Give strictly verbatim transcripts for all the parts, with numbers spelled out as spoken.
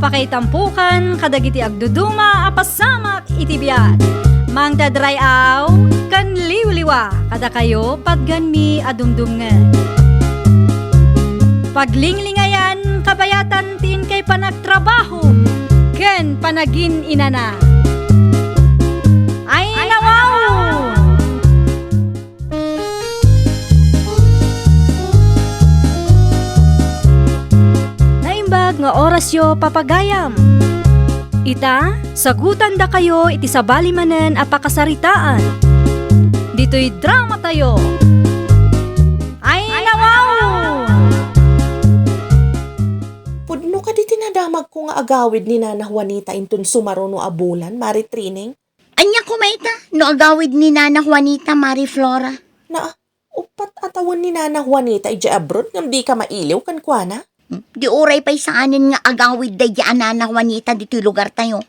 Pakaitampokan kadagiti agduduma a pasamak iti biag. Mangted ray-aw ken liwliwa kadakayo patganmi a dumdumngeg. Paglinglingayan kabayatan ti inkay panagtrabaho ken panagin-inana. Ay, nawaw! Naimbag nga orasyo, papagayam. Ita, sagutandakayo iti sabali manen a pakasaritaan. Ditoy dramatayo. Ay, nawaw! Pudno kadi ti nadamagko nga agawid ni Nana Juanita inton sumaruno a bulan, Mari Trining? Ania koma ita no agawid ni Nana Juanita, Mari Flora? Na, uppat a tawen ni Nana Juanita idiay abroad ngem dika mailiw kenkuana? Hmm, di uray pay saanen nga agawid daydiay a Nana Juanita ditoy lugartayo.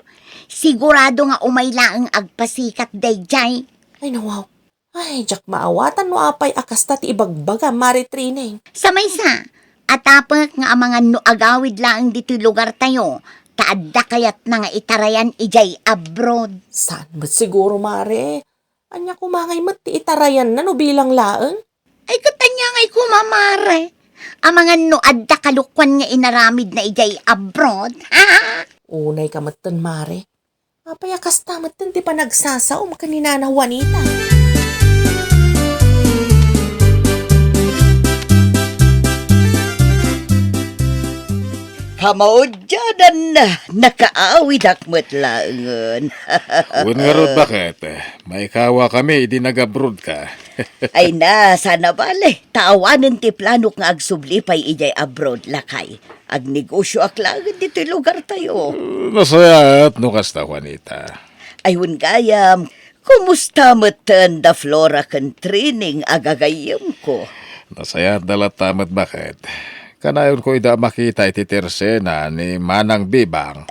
Sigurado nga umay laeng agpasikat daydiay. Ay, nawaw. Ay, diak maawatan no apay a kasta ti ibagbaga, Mari Trining. Sa maysa, atapek nga amangan no agawid laeng ditoy lugartayo, ta adda kayatna nga itarayan idiay abroad. Saan met siguro, Mare? Ania koma ngay met ti itarayanna no bilang laeng? Ay, ket ania ngay koma, Mare? Amangan no adda kalukuan nga inaramidna idiay abroad? Unay ka metten, Mare. Apay a kasta metten ti panagsasaom ken ni Nana Juanita? Kamaudiananna, nakaawidak met laengen. Wen ngarud, baket? Maikawakami idi nag-abroad ka. Ay na, saan a bale, ta awanen ti planok nga agsubli pay idiay abroad, lakay. Agnegosioak laeng ditoy lugartayo. Nasayaat no kasta, Juanita. Ay, wen gayam, kumusta metten da Flora ken Trining a gagayyemko? Nasayaatda latta met, baket. Kanayonko ida a makita iti tersena ni Manang Bibang.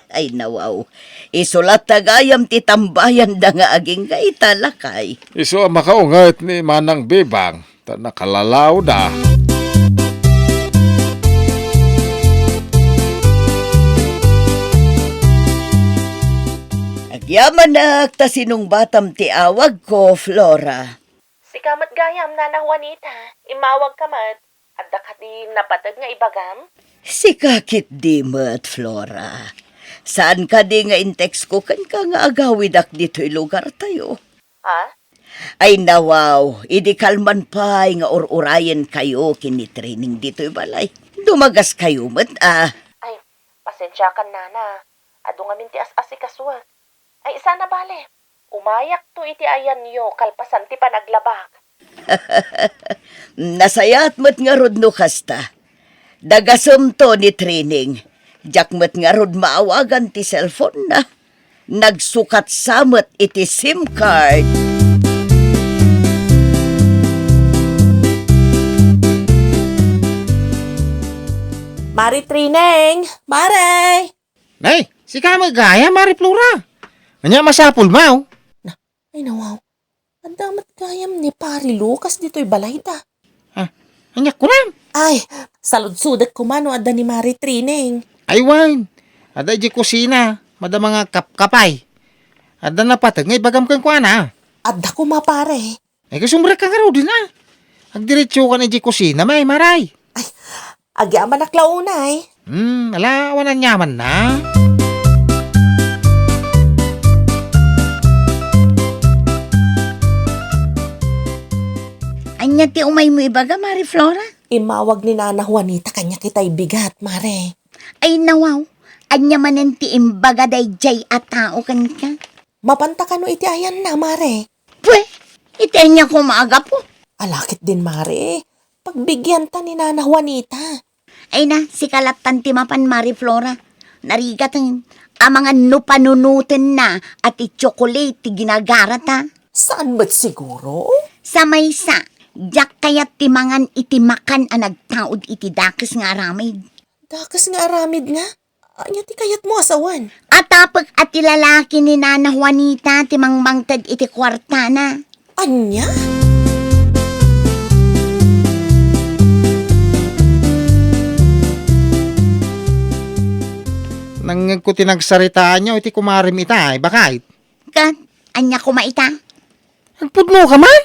Ay, nawaw. Isu latta gayam ti tambayanda nga agingga ita, lakay. Isu a makaunget ni Manang Bibang, ta nakalalaoda. Agyamanak ta sinungbatam ti awagko, Flora. Sika met gayam, Nana Juanita, immawagka met. Adda kadi napateg nga ibagam? Sika ketdi met, Flora. Saan kadi nga in-textko kenka nga agawidak ditoy lugartayo? Ha? Ay, nawaw, idi kalman pay nga ur-urayenkayo ken ni Trining ditoy balay, dumagaskayo met a. Ay, pasensiakan, Nana. Adu ngamin ti as-asikasuek. Ay, saan a bale. Umayakto iti ayanyo kalpasan ti panaglabak. Nasayaat met ngarud no kasta. Dagasemto ni Trining. Diak met ngarud maawagan ti cellphone-na. Nagsukat sa met iti SIM card. Mari Trining! Mare! Nay, sika met gayam, Mari Flora. Ania masapulmo? Na, ay, nawaw. Adda met gayam ni Pari Lucas ditoy balayda. Ah, ania kunam? Ay, saludsodek koma no adda ni Mari Trining. Ay, wen. Adda idiay kusina, mada mangagkapkapay. Adda napateg nga ibagam kenkuana. Adda koma, pare. Ay, kasumrek ka ngaruden a. Agdiretsokan idiay kusina, may, Mare. Ay, agyamanak la unay. Hmm, ala, awan aniamanna. Ania ti umaymo ibaga, Mari Flora? Immawag ni Nana Juanita kaniak itay bigat, Mare. Ay, nawaw. Ania manen ti imbaga daydiay a tao kenka? Mapanta kano iti ayanna, Mare? Pwe, iti ania koma a gapu? Ala ketdin, Mare. Pagbigianta ni Nana Juanita. Ay na, sika lattan ti mapan, Mari Flora. Narigaten, amangan no panunotenna a ti tsokolate ti ginagarata. Saan met siguro? Sa maysa, diak kayat ti mangan iti makan a nagtaud iti dakes nga aramid. Dakes nga aramid nga? Ania ti kayatmo a sawen? Atapek a ti lalaki ni Nana Juanita ti mangmangted iti kuartana. Ania? Nangngegko ti nagsaritaanyo iti kumarem ita, ay, baket? Ket, ania koma ita? Agpudnoka man?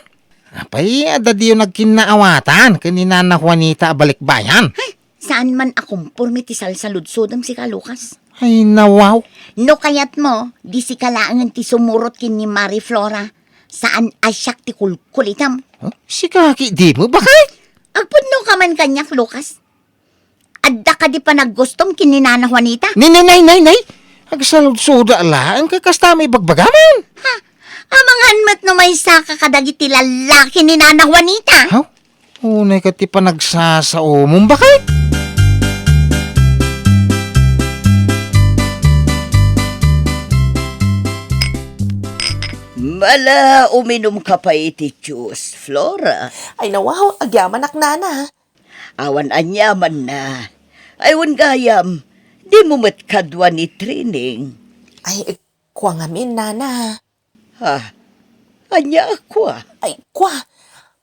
Apay, adda diyo nagkinnaawatan ken ni Nana Juanita a balikbayan? Hay, saan man a komporme ti salsaludsodem sika, Lucas. Ay, nawaw. No kayatmo, di sika laengen ti sumurot ken ni Mari Flora. Saan a siak ti kulkulitem. Huh? Sika ketdin, baket? Agpudnoka man kaniak, Lucas. Adda kadi panaggustom ken ni Nana Juanita? Nay, nay, nay, nay, nay! Agsaludsoda laeng ket kasta met ibagbagaman. Ha? Amangan met no maysaka kadagiti lallaki ni Nana Juanita? Haw? Unay ket ti panagsasaomom, baket? Mala, uminumka pay iti juice, Flora. Ay, nawaw, agyamanak, Nana. Awan aniamanna. Ay, wen gayam, dimo met kadua ni Trining? Ay, kua ngamin, Nana. Ha? Ania a kua? Ay, kua.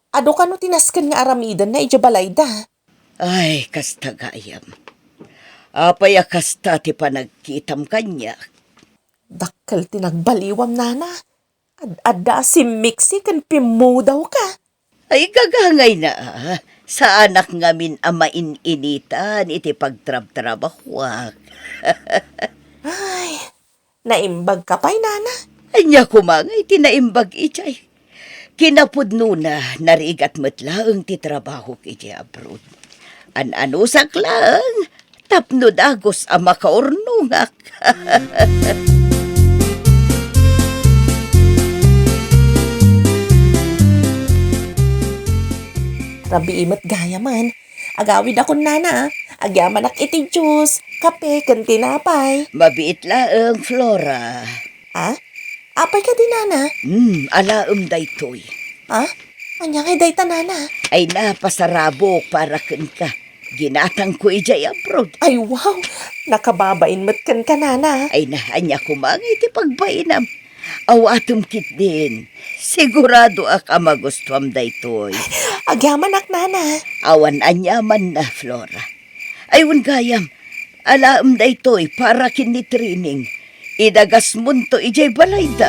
Adu kano ti nasken nga aramidenna idiay balayda? Ay, kasta gayam. Apay a kasta ti panagkitam kaniak? Dakkel ti nagbaliwam, Nana. Ad-adda a simmiksi ken pimmudawka. Ay, gagangayna, a. Saanak ngamin a main-initan iti pagtrabtrabahuak. Ay, naimbagka pay, Nana? Ania koma nga iti naimbag idiay? Kinapudnona, narigat met laeng ti trabahok idiay abroad. An-anusak laeng, tapno dagus a makaurnongak. Rabii met gayamen. Agawidakon, Nana, a. Agyamanak iti juice, kape, ken tinapay. Mabiit laeng, Flora. Ah? Apay kadi, Nana? Hmm, alaem daytoy. Ah? Ania ngay dayta, Nana? Ay, napasarabok para kenka. Ginatangko idiay abroad. Ay, wow! Nakababain met kenka, Nana. Ay na, ania koma nga iti pagbainam? Awatem ketdin. Siguradoak a magustuam daytoy. Agyamanak, Nana. Awan aniamanna, Flora. Ay, wen gayam, alaem daytoy para ken ni Trining. Idagasmonto idiay balayda.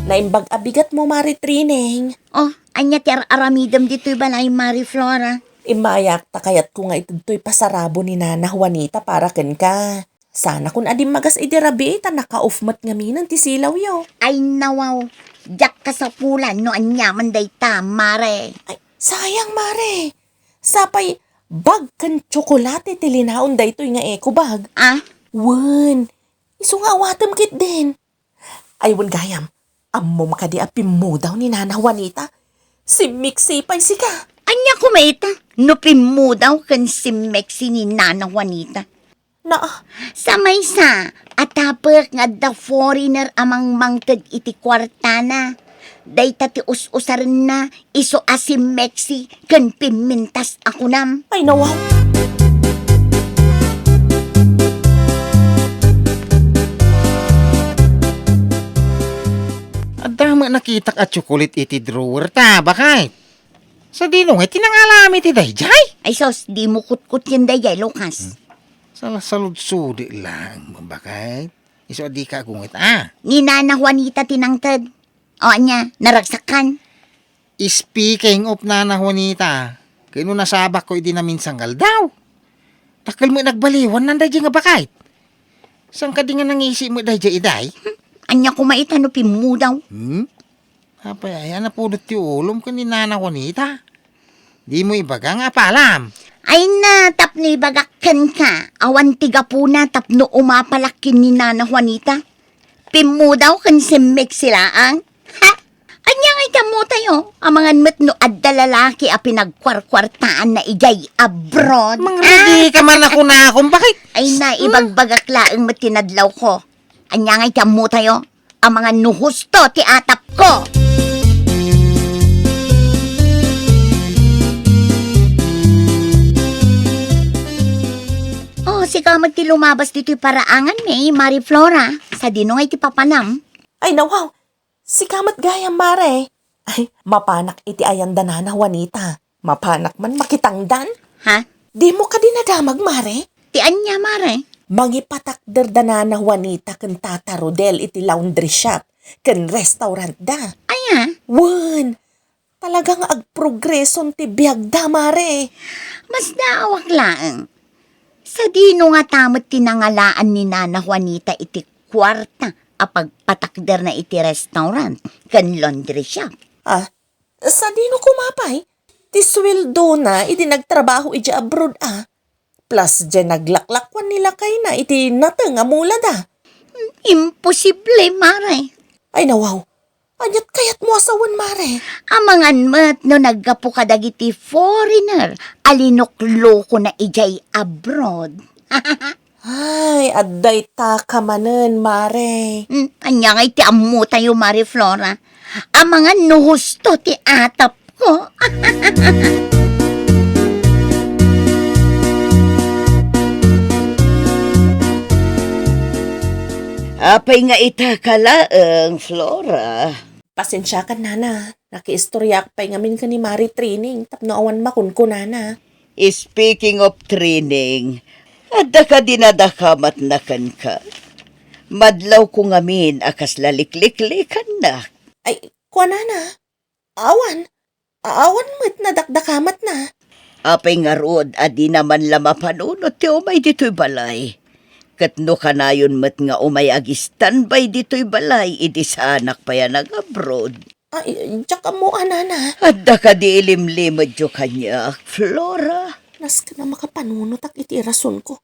Naimbag a bigatmo, Mari Trining. Oh, ania ti ar-aramidem ditoy balay, Mari Flora? Immayak ta kayatko nga itedtoy pasarabo ni Nana Juanita para kenka. Sanakon a dimmagas idi rabii ta naka-off met ngaminen ti silawyo. Ay, nawaw. Diak kasapulan no aniaman dayta, Mare. Ay, sayang, Mare. Sapay bag ken tsokolate ti linaon daytoy nga eco bag. Ah? Wen, isu nga awatem ketdin. Ay, wen gayam, ammom kadi a pimmudaw ni Nana Juanita? Simmiksi pay sika. Ania koma ita no pimmudaw ken simmiksi ni Nana Juanita? Naa. Sa maysa a tapek nga adda foreigner a mangmangted iti kuartana. Dayta ti us-usarenna, isu a simmiksi ken pimmintas a kunam. Ay, nawaw. Adda met nakitak a tsokolit iti drawer ta, baket? Sadino ngay ti nangalam iti daydiay? Ay sus, dimo kutkutten daydiay, Lucas. Hmm. Salasaludsodi laeng, baket. Isu a dika agungit, a. Ni Nana Juanita ti nangted. O ania, naragsakkan? Speaking of Nana Juanita, ket no nasabakko idi naminsan nga aldaw. Dakkel met nagbaliwanna daydiay nga baket. Saan kadi nga nangisi met daydiay iday? Hmm, ania koma ita no pimmudaw? Hmm? Apay, ay, napudot ti ulom ken ni Nana Juanita. Dimo ibaga nga apalam. Ay na, tapno ibagak kenka, awan ti gapuna tapno umapalak ken ni Nana Juanita. Pimmudaw ken simmiksi laeng. Ha? Ania ngay ti ammotayo? Amangan met no adda lalaki a pinagkuarkuartaanna idiay abroad. Mangrudi ka man a kunakon, baket? Ay na, hmm? Ibagbagak laeng met ti nadlawko. Ania ngay ti ammotayo? Amangan no husto ti atapko. Oh, sika met ti lumabas ditoy paraangan, Mari Flora. Sadino ngay ti papanam? Ay, nawaw. Sika met gayam, Mare. Ay, mapanak iti ayan da Nana Juanita. Mapanak man makitangdan. Ha? Dimo kadi nadamag, Mare? Ti ania, Mare? Mangipatakder da Nana Juanita ken Tata Rodel iti laundry shop ken restaurant da. Aya? Wen, talaga nga agprogreson ti biagda, Mare. Masdaawak laeng. Sadino ngata met ti nangalaan ni Nana Juanita iti kuarta a pagpatakderna iti restaurant ken laundry shop? Ah, sadino koma pay? Ti suweldona idi nagtrabaho idiay abroad a. Plus diay naglaklakwan ni lakayna iti nateng a mulada. Imposible, Mare. Ay, nawaw. Aniat kayatmo a sawen, Mare? Amangan met no naggapu kadagiti foreigner a linuklukona idiay abroad. Ay, adda ita ka manen, Mare. Hmm, ania ngay ti ammotayo, Mare Flora? Amangan no husto ti atapko. Apay nga ita ka laeng, Flora? Pasensiakan, Nana. Nakiistoriaak pay ngamin ken ni Mari Trining tapno awan makunkunana. Speaking of Trining, adda kadi nadakamatna kenka? Madlawko ngamin a kasla likliklikannak. Ay, kua, Nana. Awan. Awan met nadakdakamatna. Apay ngarud a dina man la mapanunot ti umay ditoy balay? Ket no kanayon met nga umay ag-standby ditoy balay idi saanak pay a nag-abroad. Ay, diak ammo a, Nana. Adda kadi ilimlimedyo kaniak, Flora? Nasken a makapanunotak iti rasonko.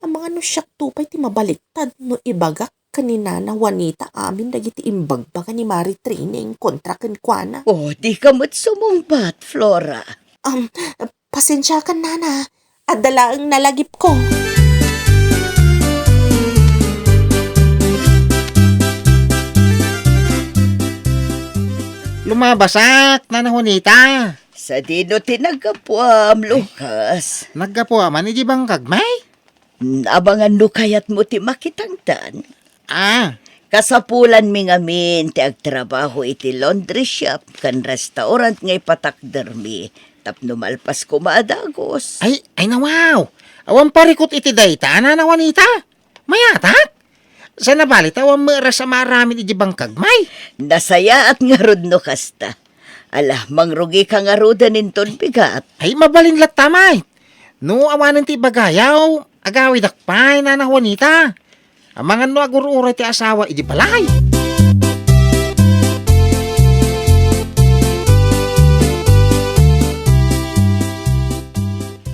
Amangan no siakto pay ti mabaliktad no ibagak ken ni Nana Juanita amin dagiti imbagbaga ni Mari Trining kontra kenkuana. Oh, dika met sumungbat, Flora. Um, pasensiakan, Nana. Adda laeng nalagipko. Lumabasak, Nana Juanita. Sadino ti naggapuam, Lucas? Naggapuam man iti bangkag, may? Mm, amangan no kayatmo ti makitangdan. Ah. Kasapulanmi ngamin ti agtrabaho iti laundry shop ken restaurant nga ipatakdermi tapno malpas koma a dagus. Ay, ay, nawaw. Awan parikut iti dayta, Nana Juanita. Mayatak? Saan a bali ta awan meres a maaramid iti bangkag, may? Nasayaat ngarud no kasta. Ala, mangrugika ngaruden inton bigat. Ay, mabalin latta, may. No awanen ti ibagayo, agawidak pay, Nana Juanita. Amangan no agur-uray ti asawa idi balay.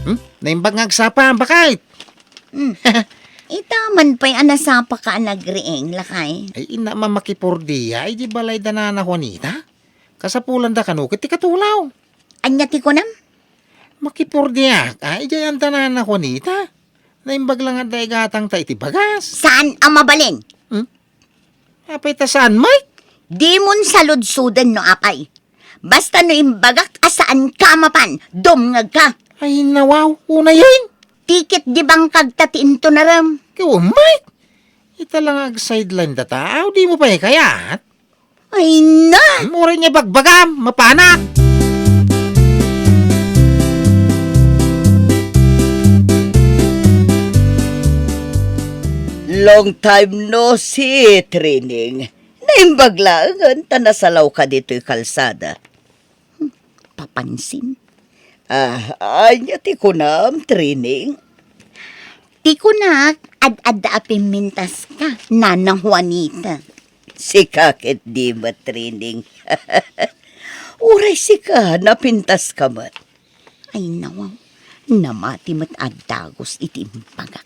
Hmm? Naimbag nga agsapa, bakit? Hmm. Ita man pay a nasapa ka a nagriing, lakay. Ay, ina, mamakipurdia, idi balay da Nana Juanita. Kasapulanda kano ket ti katulaw. Ania ti kunam? Makipurdiak, ay, idiay anda Nana Juanita. Naimbag la nga adda igatangta iti bagas. Saan a mabalin? Hmm? Apay ta saan, Mike? Dimon saludsoden no apay. Basta no imbagak a saan ka mapan, dumngeg ka. Ay, nawaw, unay, eh. Tikit di bangkag ta ti intunarem. Kaw, Mike? Ita lang ag-sideline data, aw, di mo pa ikayat? Ay na! Mura niya bagbagam, mapanak! Long time no see, Trining. Naimbag laengen ta nasalawka ditoy kalsada. Hmm, papansin. Ah, ania ti kunam, Trining? Ti kunak, ad-adda a pimmintaska, Nana Juanita. Sika ket di met, Trining. Uray sika, napintaska met. Ay, nawaw. Namati met a dagus iti imbagak.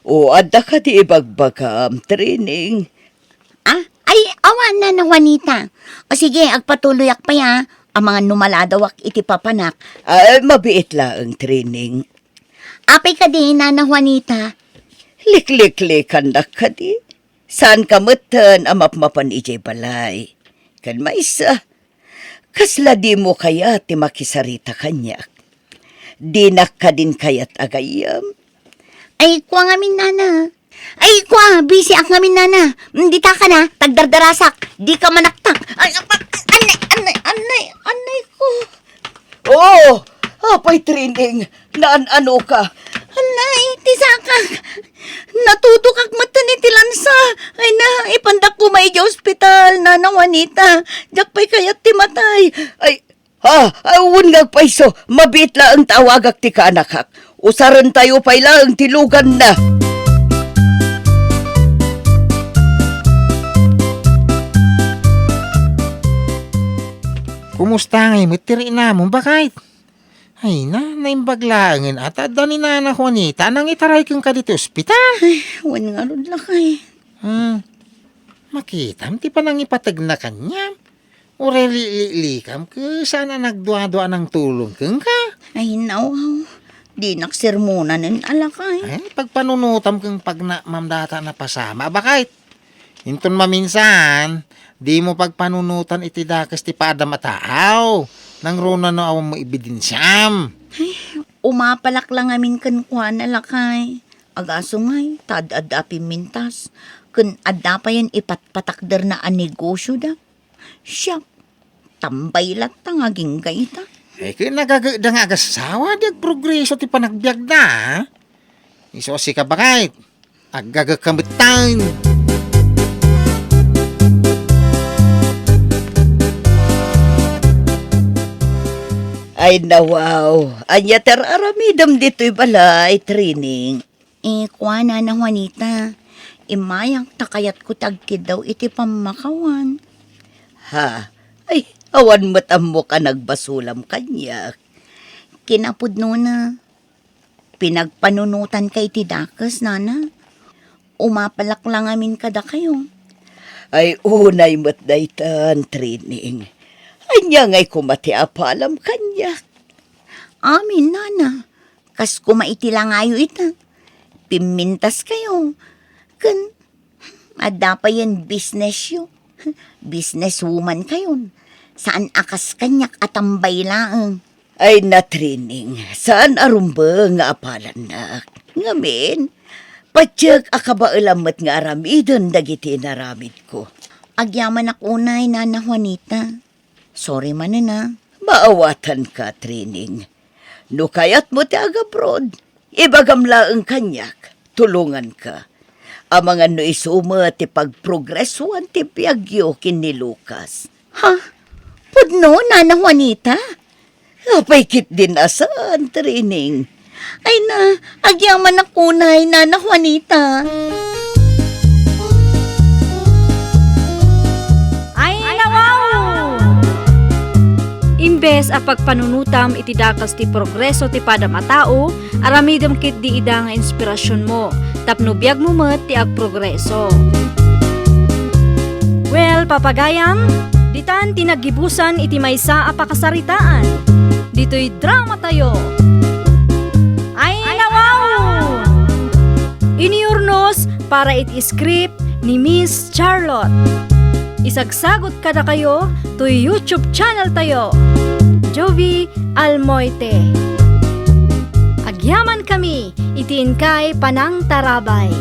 O, adda kadi ibagbagam, Trining? Ah? Ay, awan, Nana Juanita. O sige, agpatuloyak pay, ah. Amangan no maladawak iti papanak. Ay, mabiit laeng, Trining. Apay kadi, Nana Juanita? Likliklikannak kadi. Saan ka metten a mapmapan idiay balay? Ken maysa, kasla dimo kayat ti makisarita kaniak? Dinak kadin kayat a gayyem? Ay, kua ngamin, Nana. Ay, kua, busy ak ngamin, nana. Mm, dita ka na, tagdardarasak. Di ka manaktak. Ay, apa, anay, anay, anay, anay ko. Oo, apay, Trining, naan-ano ka? Anay, ti sakak. Natudok ak metten iti lansa. Ay na, ipandak koma idiay ospital, Nana Juanita. Diak pay kayat ti matay. Ay, ha, awan nga agpayso, mabiit laeng ta awagak ti kaanakak. Usarentayo pay laeng ti luganna. Kumusta ngay met ti rinamom, baket? Ay na, naimbag laengen a ta adda ni Nana Juanita a nangitaray kenka ditoy ospital. Ay, wen ngarud, lakay. Hmm. Makitam ti panangipategna kaniam. Uray liklikam ket saan a nagduadua a nangtulong kenka. Ay, nawaw. Dinak sermonanen a, lakay. Ay, pagpanunotam ken pagnamam data a napasamak, baket. Inton maminsan, dimo pagpanunotan iti dakes ti paadam a taaw. Nangruna no awan mo ebidensiam. Ay, umapalak la ngamin kenkuana, lakay. Agaso ngay, ta ad-adda a pimmintas. Ken adda payen ipatpatakderna a negosioda. Siak, tambay latta nga agingga ita. Eh, ket nagagekda nga agassawa, di agprogreso ti panagbiagda, a? Isu a sika, baket. Aggagek ka metten. Ay, nawaw. Ania ti ar-aramidem ditoy balay, Trining? Eh, kua, Nana Juanita, immayak ta kayatko ti agkiddaw iti pammakawan. Ha? Ay, awan met ammok a nagbasolam kaniak. Kinapudnona, pinagpanunotanka iti dakes, nana. Umapalak la ngamin kadakayo. Ay, unay met daytan, Trining. Ania ngay koma ti apalam kaniak? Amin, nana. Kas koma iti langayo ita. Pimmintaskayo. Ken, adda payen businessyo. Businesswoman kayon. Saan a kas kaniak a tambay laeng. Ay, na, Trining, saan a rumbeng nga apalannak. Ngamin, patiek a kabaelam met nga aramiden dagiti inaramidko. Agyamanak unay, Nana Juanita. Sorry manen, a. Maawatanka, Trining. No kayatmo ti agabroad, ibagam laeng kaniak, tulonganka. Amangan no isu met ti pagprogresoan ti biagyo ken ni Lucas. Ha? Pudno, Nana Juanita? Apay ketdin a saan, Trining? Ay na, agyamanak unay, Nana Juanita. Ay, nawaw! Imbes a pagpanunotam iti dakes ti progreso ti padam a tao, aramidem ketdi ida nga inspirasionmo, tapno biagmo met ti agprogreso. Well, papagayam, ditan ti naggibusan iti maysa a pakasaritaan. Ditoy dramatayo. Ay, nawaw! Iniurnos para iti script ni Miss Charlotte. Isagsagut kadakayo toy YouTube channel tayo, Jovie Almoite. Agyaman kami iti inkay panangtarabay.